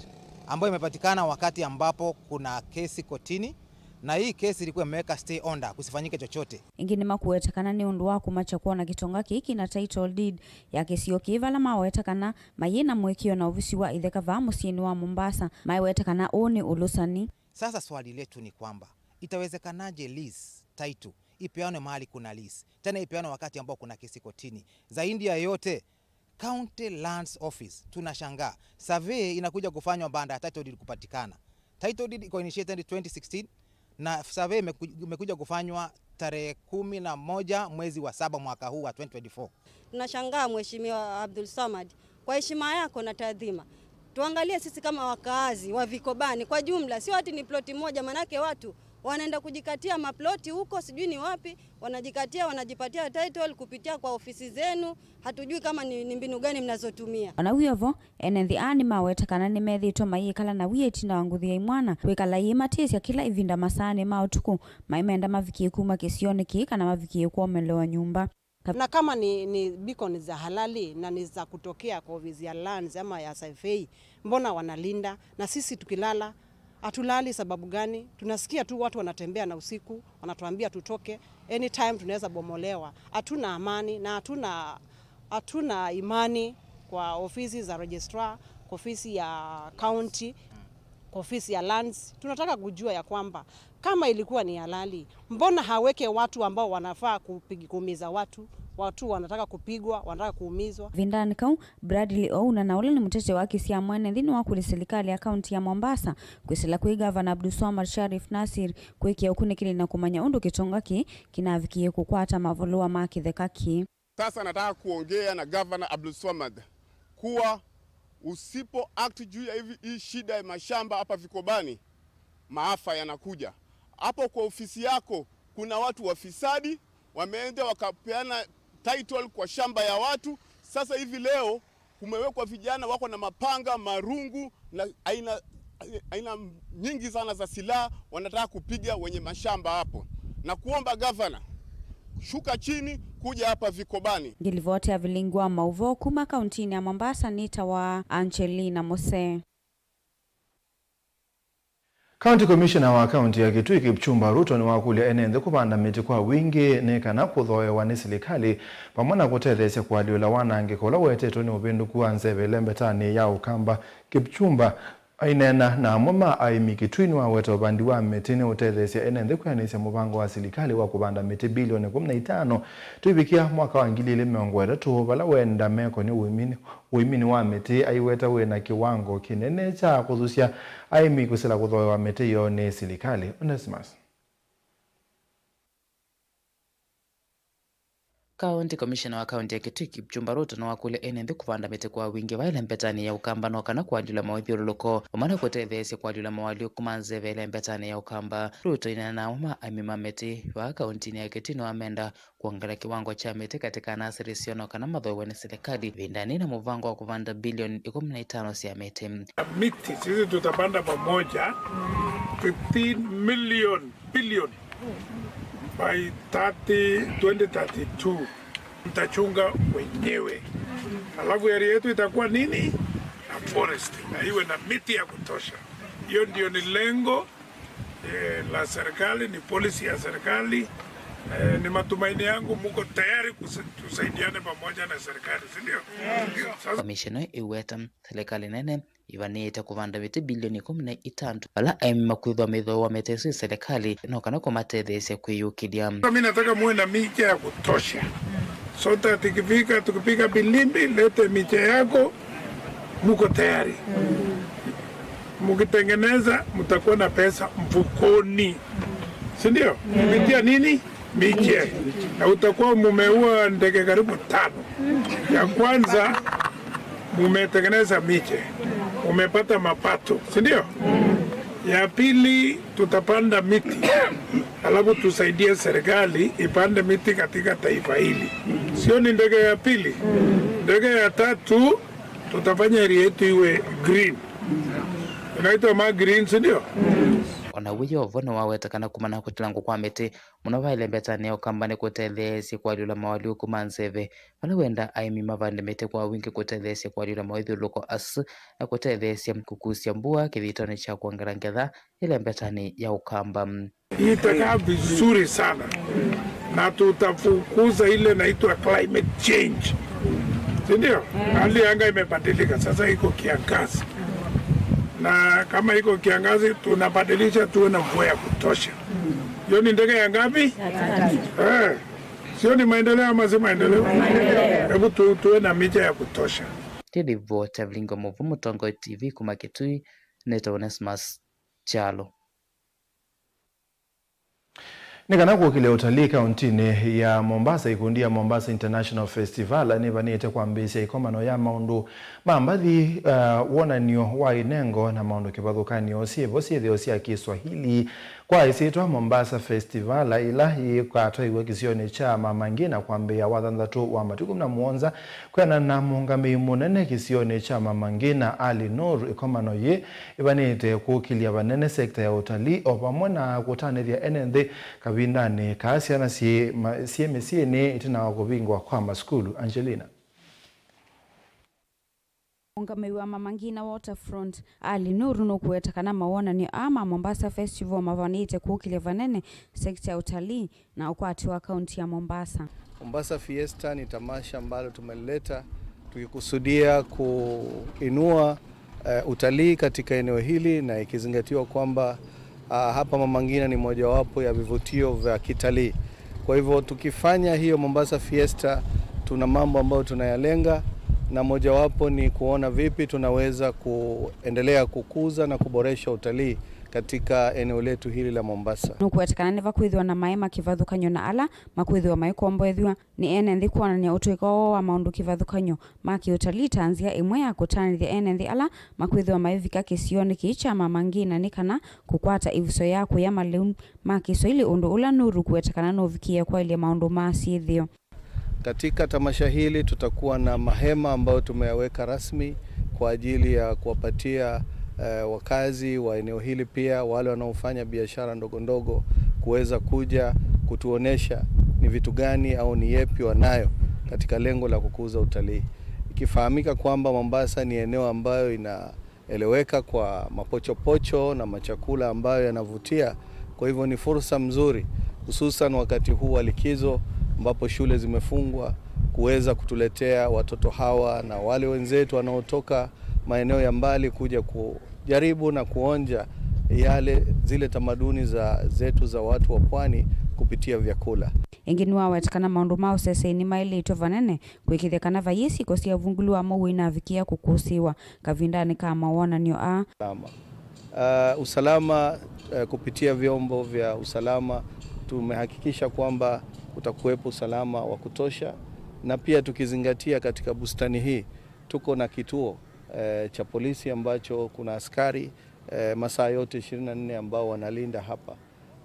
ambayo imepatikana wakati ambapo kuna kesi kotini, na hii kesi ilikuwa imeweka stay order kusifanyike chochote. Ĩngĩ nĩmakuweta kana nĩ ũndũ wa kũmakya kwona kĩtonga kĩĩ kĩna title deed ya kĩsio kĩĩ, vala maweta kana mayĩ na mũĩkĩĩo na ovisi wa itheka vaa mũsyĩnĩ wa Mombasa. Maiweta kana ũũ nĩ ũlũsani. Sasa swali letu ni kwamba, itawezekanaje lease title ipeanwe mahali kuna lease, tena ipeanwe wakati ambao kuna kesi kotini? Zaidi ya yote, County Lands Office, tunashangaa. Survey inakuja kufanywa baada ya title deed kupatikana. Title deed iko initiated twenty sixteen na survey imeku-, imekuja kufanywa tarehe kumi na moja mwezi wa saba mwaka huu wa twenty twenty-four. Tunashangaa, Mheshimiwa Abdul Swamad, kwa heshima yako na taadhima, tuangalie sisi kama wakaazi wa Vikobani kwa jumla, sio ati ni ploti moja, manake watu wanaenda kujikatia maploti huko, sijui ni wapi, wanajikatia, wanajipatia title kupitia kwa ofisi zenu. Hatujui kama ni, ni mbinu gani mnazotumia. Ona wĩ o vo, ene nthĩ aa nĩmaweta kana nĩmethĩĩtwe mayĩkala na wia ĩtina wa ngũthi ya imwana kwĩkala ĩimatĩĩsya kĩla ĩvinda masaanĩ ma ũtukũ, maimenda mavikie kuma kĩsionĩ kĩĩ kana mavikie kwomelewa nyũmba. Na kama ni, ni beacon za halali na ni za kutokea kwa ofisi ya lands ama ya survey, mbona wanalinda? Na sisi tukilala, hatulali sababu gani? Tunasikia tu watu wanatembea na usiku, wanatuambia tutoke, anytime tunaweza bomolewa. Hatuna amani na hatuna, hatuna imani kwa ofisi za registrar, kwa ofisi ya county, kwa ofisi ya lands. Tunataka kujua ya kwamba kama ilikuwa ni halali, mbona haweke watu ambao wanafaa kupigi-, kuumiza watu? Watu wanataka kupigwa, wanataka kuumizwa. Vindanĩ kau, Bradley Ouna, na ũla nĩ mũtete wa haki sya mwene nthĩ, nĩwakũlya silikalĩ ya kaunti ya Mombasa kwĩsĩla kwĩ Gavana Abdulswamad Sharif Nassir kwĩkĩa ũkunĩkĩli na kũmanya ũndũ kĩtonga kĩĩ kĩnavikie kũkwata mavũlũa ma kĩtheka kĩĩ. Sasa nataka kuongea na Governor Abdulswamad kuwa usipo act juu ya hivi, hii shida ya mashamba hapa Vikobani, maafa yanakuja. Hapo kwa ofisi yako kuna watu wafisadi, wameenda wakapeana title kwa shamba ya watu. Sasa hivi leo kumewekwa vijana wako na mapanga, marungu na aina, aina nyingi sana za silaha, wanataka kupiga wenye mashamba hapo. Na kuomba gavana, shuka chini, kuja hapa Vikobani. Ngĩlivoti ya vilingi wa maũvoo kuma kauntinĩ ya Mombasa nĩtawa Angelina Mose. County Commissioner wa kaunti ya Kitui Kipchumba Ruto nĩwakũlya ene nthĩ kũvanda mĩtĩ kwa wingĩ nĩ kana kũthooewa nĩ silikalĩ vamwe na kũtetheesya kũalyũla wanangĩko ũla ũetetwe nĩ ũvĩndũku wa nzeve ĩlembetanĩ ya Ũkamba. Kipchumba aineena na amwe ma aĩmi Kitui nĩwaweta ũvandi wa mĩtĩ nĩ ũtetheesya ene nthĩ kwĩanĩsya mũvango wa silikalĩ wa kũvanda mĩtĩ bilioni kũmi na itano tũivikĩa mwaka wa ngili ilĩ mĩongo ĩtatũ, vala wenda meko nĩ ũĩmi, ũĩminĩ wa mĩtĩ aiweta wĩ na kĩwango kĩnene kya kũthusya aĩmi kwĩsĩla kũthooewa mĩtĩ yoo nĩ silikalĩ. Onesimus. County Commissioner wa kaunti ya Kitui Kipchumba Ruto nĩwakũlya ene nthĩ kũvanda mĩtĩ kwa wingĩ va ĩlembetanĩ ya Ũkamba no kana kũalyũla mawĩthyũlũlũko vamwe na kũtetheesya kũalyũla moalyũku ma nzeve ĩlembetanĩ ya Ũkamba. Ruto aineena na amwe ma aĩmi ma mĩtĩ vaa kauntinĩ ya Kitui nĩwamenda kwongela kĩwango kya mĩtĩ katika nasĩrĩ syoo no kana mathooewe nĩ silikalĩ ĩvindanĩ na mũvango wa kũvanda bilioni ikũmi na itano sya mĩtĩ. Miti sisi tutapanda pamoja fifteen million billion by thirty, twenty thirty-two. Tutachunga wenyewe. Alafu area yetu itakuwa nini? Na forest. Na iwe na miti ya kutosha. Hiyo ndio ni lengo eh, la serikali, ni policy ya serikali. Eh, ni matumaini yangu muko tayari kusa-, tusaidiane pamoja na serikali, si ndio? Ndio. Sasa commissioner ĩweta silikalĩ nene ĩvanĩĩte kũvanda mĩtĩ bilioni ikũmi na itano, vala aĩmi makwĩthwa maithooewa mĩtĩ ĩsu nĩ silikalĩ no kana kũmatetheesya kwĩyũkĩlya. Mimi nataka muwe na miche ya kutosha. So that ikifika, tukipiga filimbi, lete miche yako, muko tayari. Mkitengeneza, mtakuwa na pesa mfukoni. Si ndio? Kupitia nini? Miche. Na utakuwa mumeua ndege karibu tano. Ya kwanza, mumetengeneza miche. Umepata mapato, si ndio? Ya pili, tutapanda miti. Alafu tusaidie serikali ipande miti katika taifa hili. Sio ni ndege ya pili? Ndege ya tatu, tutafanya area yetu iwe green. Inaitwa ma green, si ndio? Ona wĩ o vo nĩwaweta kana kumana na kũtilangwa kwa mĩtĩ mũno va ĩlembetanĩ ya Ũkamba nĩ kũtetheesye kũalyũla moalyũku ma nzeve, vala wenda aĩmi mavande mĩtĩ kwa wingĩ kũtetheesya kũalyũla mawĩthyũlũlũko asu na kũtetheesya kũkusya mbua kĩthitoonĩ kya kwongela ngetha ĩlembetanĩ ya Ũkamba. Itakaa vizuri sana na tutafukuza ile inaitwa climate change, si ndio? Hali ya anga imebadilika, sasa iko kiangazi, na kama iko kiangazi tunabadilisha tuwe na mvua ya kutosha. Hiyo ni ndege ya ngapi? Ya tatu. Eh, sio ni maendeleo ama si maendeleo? Maendeleo. Hebu tu, tuwe na miche ya kutosha. Nĩ livoti ya Vilingi wa Mauvoo, Mũtongoi T V kuma Kitui, nĩtawa Onesmus Kyalo. Nĩ kana kũkĩlya ũtalii kaũntĩnĩ ya Mombasa, ikundi ya Mombasa International Festival nĩvanĩte kwambĩĩsya ĩkomano ya maũndũ ma mbathi, uh, wonany'o wa inengo na maũndũ kĩvathũkany'o syĩvo syĩthĩo sya Kĩswahili kwa ĩsyĩtwa Mombasa Festival, ĩla yĩkatwaiw'a kĩsionĩ kya Mama Ngina kwambĩĩa wathanthatũ wa matukũ kũmi na mũonza. Kwĩanana na mũũngamĩi mũnene kĩsionĩ kya Mama Ngina, Ali Nur, ĩkomano yĩ ĩvanĩte kũkĩlya vanene sekta ya ũtalii o vamwe na kũtanĩthya ene nthĩ kavindanĩ kaa syana syĩ ma-, syĩ mĩsyĩnĩ ĩtina wa kũvingwa kwa masukulu. Angelina. Mũũngamĩi wa Mama Ngina Waterfront, Ali Nur, nũkũweta kana mawonany'o aa ma Mombasa Festival mavanĩte kũkĩlya vanene sekta ya ũtalii na ũkwati wa kaunti ya Mombasa. Mombasa Fiesta ni tamasha ambalo tumelileta tukikusudia kuinua, eh, utalii katika eneo hili, na ikizingatiwa kwamba, ah, hapa Mama Ngina ni mojawapo ya vivutio vya kitalii. Kwa hivyo tukifanya hiyo Mombasa Fiesta, tuna mambo ambayo tunayalenga, na mojawapo ni kuona vipi tunaweza kuendelea kukuza na kuboresha utalii katika eneo letu hili la Mombasa. Nũkũweta kana nĩvakwĩthĩwa na maema kĩvathũkany'o na ala makwĩthĩwa maikomboethw'a nĩ ene nthĩ kwonany'a ũtũĩka woo wa maũndũ kĩvathũkany'o ma kĩũtalii ta nzĩa ĩmwe ya kũtanĩthya ene nthĩ ala makwĩthĩwa maivika kĩsionĩ kĩĩ kya Mama Ngina nĩ kana kũkwata ĩvuso ya kũya malĩu ma Kĩswahili, ũndũ ũla Nuru kũweta kana nũvikĩe kwaĩlya maũndũ ma syĩthĩo. Katika tamasha hili tutakuwa na mahema ambayo tumeyaweka rasmi kwa ajili ya kuwapatia, eh, wakazi wa eneo hili, pia wale wanaofanya biashara ndogo ndogo, kuweza kuja kutuonesha ni vitu gani au ni yepi wanayo katika lengo la kukuza utalii. Ikifahamika kwamba Mombasa ni eneo ambayo ina eleweka kwa mapochopocho na machakula ambayo yanavutia. Kwa hivyo ni fursa mzuri, hususan wakati huu wa likizo ambapo shule zimefungwa, kuweza kutuletea watoto hawa na wale wenzetu wanaotoka maeneo ya mbali kuja kujaribu na kuonja yale, zile tamaduni za, zetu za watu wa pwani kupitia vyakula. Ĩngĩ nĩwaweta kana maũndũ ma ũsesei nĩmaĩlĩtwe vanene kũĩkĩĩthya kana vaiĩ syĩko sya ũvungũlu wa mũuo inavikĩĩa kũkũsĩĩwa kavindanĩ ka mawonany'o aa. Usalama. Uh, usalama, uh, kupitia vyombo vya usalama tumehakikisha kwamba kutakuwepo usalama wa kutosha, na pia tukizingatia katika bustani hii tuko na kituo, uh, cha polisi ambacho kuna askari, uh, masaa yote ishirini na nne ambao wanalinda hapa.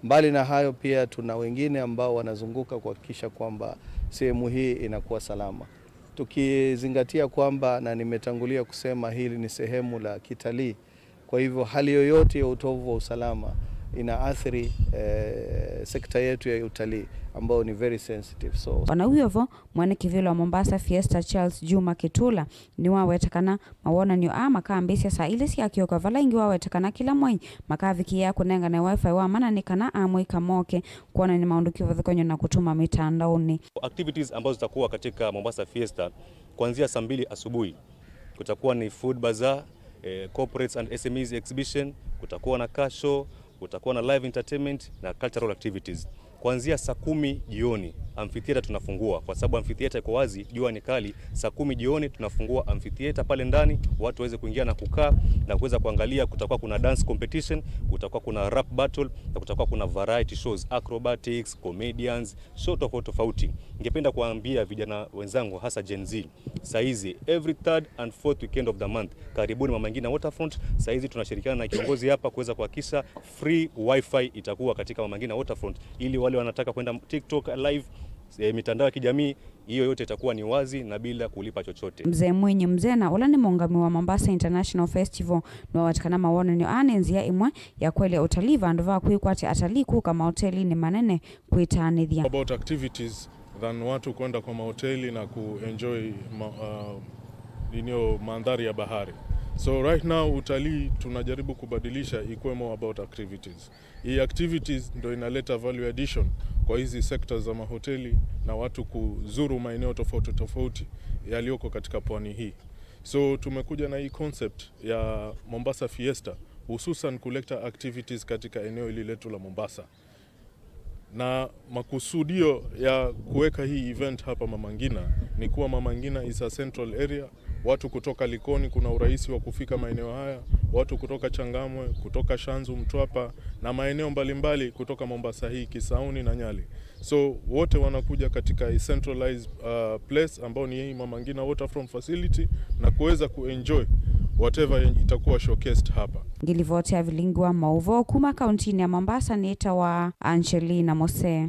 Mbali na hayo, pia tuna wengine ambao wanazunguka kuhakikisha kwamba sehemu hii inakuwa salama. Tukizingatia kwamba, na nimetangulia kusema, hili ni sehemu la kitalii, kwa hivyo hali yoyote ya utovu wa usalama inaathiri, eh, sekta yetu ya utalii ambayo ni very sensitive. So, o na wĩ o vo, mwene kĩvĩla wa Mombasa Fiesta Charles Juma Kitula nĩwaweta kana mawonany'o aa makambĩĩsya saa ilĩ sya kĩoko, vala ĩngĩ waweta kana kĩla mwai makavikĩĩa kũnengane wifi wa mana nĩ kana amũika moke kwonany'a maũndũ kĩvathũkany'o na kũtũma mĩtandaonĩ. Activities ambazo zitakuwa katika Mombasa Fiesta, kuanzia saa mbili asubuhi kutakuwa ni food bazaar, eh, corporates and S M Es exhibition, kutakuwa na car show, kutakuwa na live entertainment na cultural activities. Kuanzia saa kumi jioni, amphitheater tunafungua, kwa sababu amphitheater iko wazi, jua ni kali. Saa kumi jioni tunafungua amphitheater pale ndani, watu waweze kuingia na kukaa na kuweza kuangalia. Kutakuwa kuna dance competition, kutakuwa kuna rap battle, na kutakuwa kuna variety shows, acrobatics, comedians, show tofauti tofauti. Ningependa kuambia vijana wenzangu, hasa Gen Z, saizi every third and fourth weekend of the month, karibuni Mama Ngina Waterfront. Saizi tunashirikiana na kiongozi hapa kuweza kuhakikisha free wifi itakuwa katika Mama Ngina Waterfront, ili wale wanataka kwenda TikTok live, eh, mitandao ya kijamii, hiyo yote itakuwa ni wazi na bila kulipa chochote. Mzee Mwinyi Mzena, ũla nĩ mũũngamĩi wa Mombasa International Festival, nĩwaweta kana mawonany'o aa nĩ nzĩa ĩmwe ya kũelya ũtalii vandũ va kwĩkwatya atalii kũka maotelinĩ manene kwĩtanĩthya. About activities than watu kwenda kwa mahoteli na kuenjoy ma-, uh, ninio mandhari ya bahari. So right now utalii tunajaribu kubadilisha ikuwe more about activities. Hii activities ndo inaleta value addition kwa hizi sectors za mahoteli na watu kuzuru maeneo tofauti tofauti yaliyoko katika pwani hii. So tumekuja na hii concept ya Mombasa Fiesta, hususan kuleta activities katika eneo hili letu la Mombasa. Na makusudio ya kuweka hii event hapa Mama Ngina ni kuwa Mama Ngina is a central area Watu kutoka Likoni kuna urahisi wa kufika maeneo haya, watu kutoka Changamwe, kutoka Shanzu, Mtwapa na maeneo mbalimbali kutoka Mombasa hii, Kisauni na Nyali. So wote wanakuja katika a centralized uh, place ambao ni hii Mama Ngina Waterfront Facility na kuweza kuenjoy whatever itakuwa showcased hapa. Ngilivoti ya vilingi wa mauvoo kuma kauntinĩ ya Mombasa nĩtawa Angelina Mose.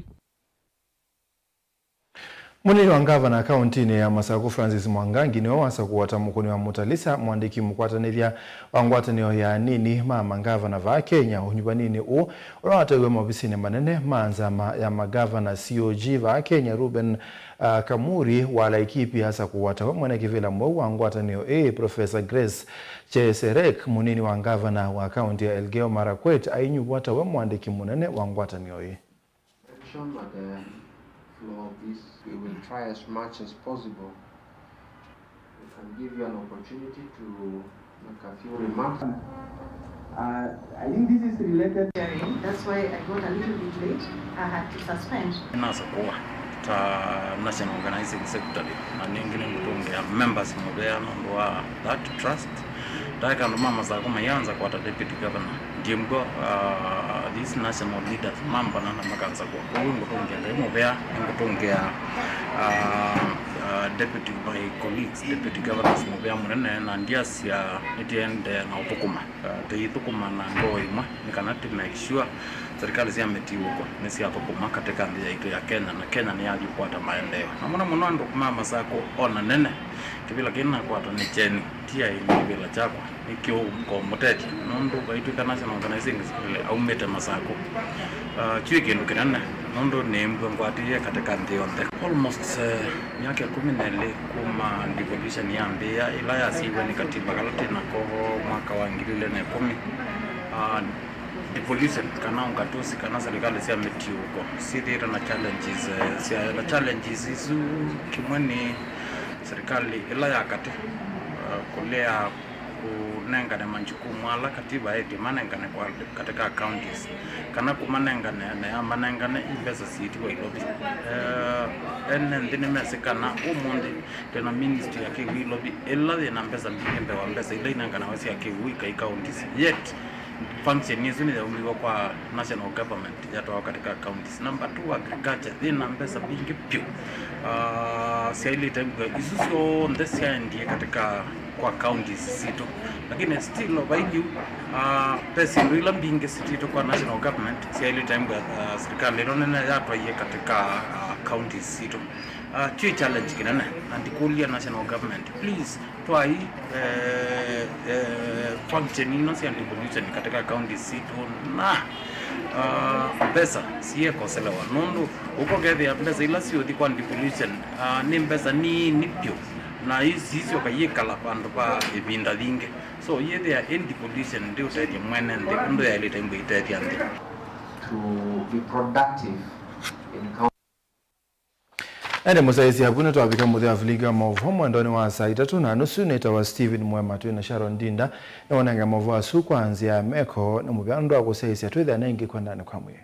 Mũnini wa ngavana kauntinĩ ya Masakũ Francis Mwangangi nĩwe wasakũwa ta mũkũni wa Mũtalisa, mwandĩki mũkwatanĩthya wa ngwatanĩo ya anini ma mangavana vaa Kenya. Ũnyuvaninĩ ũũ ũla wataiwe maovisinĩ manene ma nzama ya magavana C O G vaa Kenya, Reuben, uh, Kamuri wa Laikipia asakũwa tawe mwene kĩvĩla mweũ wa ngwatanĩo ĩĩ, Professor Grace Cheserek, mũnini wa ngavana wa kaunti ya Elgeyo Marakwet ainyuvwa tawe mwandĩki mũnene wa ngwatanĩo ĩĩ. Action at the floor of this, we will try as much as possible. We can give you an opportunity to make a few remarks. Uh, I think this is related. Hearing. That's why I got a little bit late. I had to suspend. Nasakũwa ta National Organizing Secretary, na nĩngĩ nĩngũtũngĩa members mũvea nũndũ wa that trust. Ndaeka andũ ma Masakũ maianza kwata deputy governor. Ndimbwa, uh, these national leaders mambana na makanza kwa. Kwoou ngũtũngĩa Ngai mũvea, nĩngũtũngĩa, uh, uh, deputy, my colleagues, deputy governors mũvea mũnene, na ndiasya nĩtĩendee na ũthũkũma. Uh, tĩithũkũma na ngoo ĩmwe, nĩ kana tĩ make sure serikali sya mĩtiũko nĩsyathũkũma katika nthĩ yaitũ ya Kenya, na Kenya nĩyathi kwata maendeeo. Na mũno mũno andũ ma Masakũ ona nene, kĩvĩla kĩĩ nakwata nĩ kyeni, ti aĩmi kĩvĩla kyakwa. Nĩkyo ngũmũtethya, nũndũ vaitw'ĩka National Organizing Secretary aumĩte Masakũ. Uh, kyuĩ kĩndũ kĩnene, nũndũ nĩmbw'a ngwatĩĩe katika nthĩ yonthe. Almost, uh, myaka ĩkũmi na ĩlĩ kuma devolution yambĩĩa, ĩla yasiiwe nĩ katiba kala twĩ nako mwaka wa ngili ilĩ na ĩkũmi. Uh, devolution, kana ũngatusi, kana serikali sya mĩtiũko syĩthĩĩtwe na challenges, eh, sya, na challenges isu kĩmwe nĩ serikali ĩla ya katĩ, uh, kũlea kũnengane majukumu ala katiba ĩtĩ manengane kwa, katika counties, kana kũmanengane na yamanengane i mbesa siĩtiwa Ilovi. Eh, ene nthĩ nĩmesĩ kana ũmũnthĩ twĩna ministry ya kĩw'ũ Ilovi, ĩla yĩna mbesa mbingĩ mbee wa mbesa ila inenganawa sya kĩw'ũ ikai counties, yet function ĩsu nĩyaumiw'e kwa national government yatwawa katika counties. Number two, agriculture yĩna mbesa mbingĩ vyũ, ah, syaĩlĩte mbua isu syonthe syaendie katika kwa counties sitũ. Lakini still, o vai vau, ah, ve syĩndũ ila mbingĩ sitĩtwe kwa national government syaĩlĩte mbua, ah, serikali ĩno nene yatwaie katika, ah, counties sitũ. Ah, kyĩ challenge kĩnene, na ndikũlya national government, please, twai, eh, eh, function ino sya devolution katika counties sitũ na, ah, mbesa siekoselewa, nũndũ ũkokethĩa mbesa ila siũthi kwa devolution, ah, nĩ mbesa nini vyũ, na isisyoka yĩkala vandũ va ĩvinda yingĩ. So yĩthĩa ĩ devolution ndĩũtethya mwene nthĩ ũndũ yaĩlĩte mbua ĩtethya nthĩ. To be productive in Ĩndĩ mũsyaĩĩsya, vu nĩtwavika mũthya wa vilingi wa maũvoo mwendonĩ wa saa itatũ na nusu. Nĩtawa Stephen Mwema, twĩ na Sharon Ndinda nĩwanenga maũvoo asu kwa nzĩa ya meko na mũvea nũndũ wa kũsyaĩĩsya. Twĩthĩane ĩngĩ kwendanĩ kwa mwĩĩ.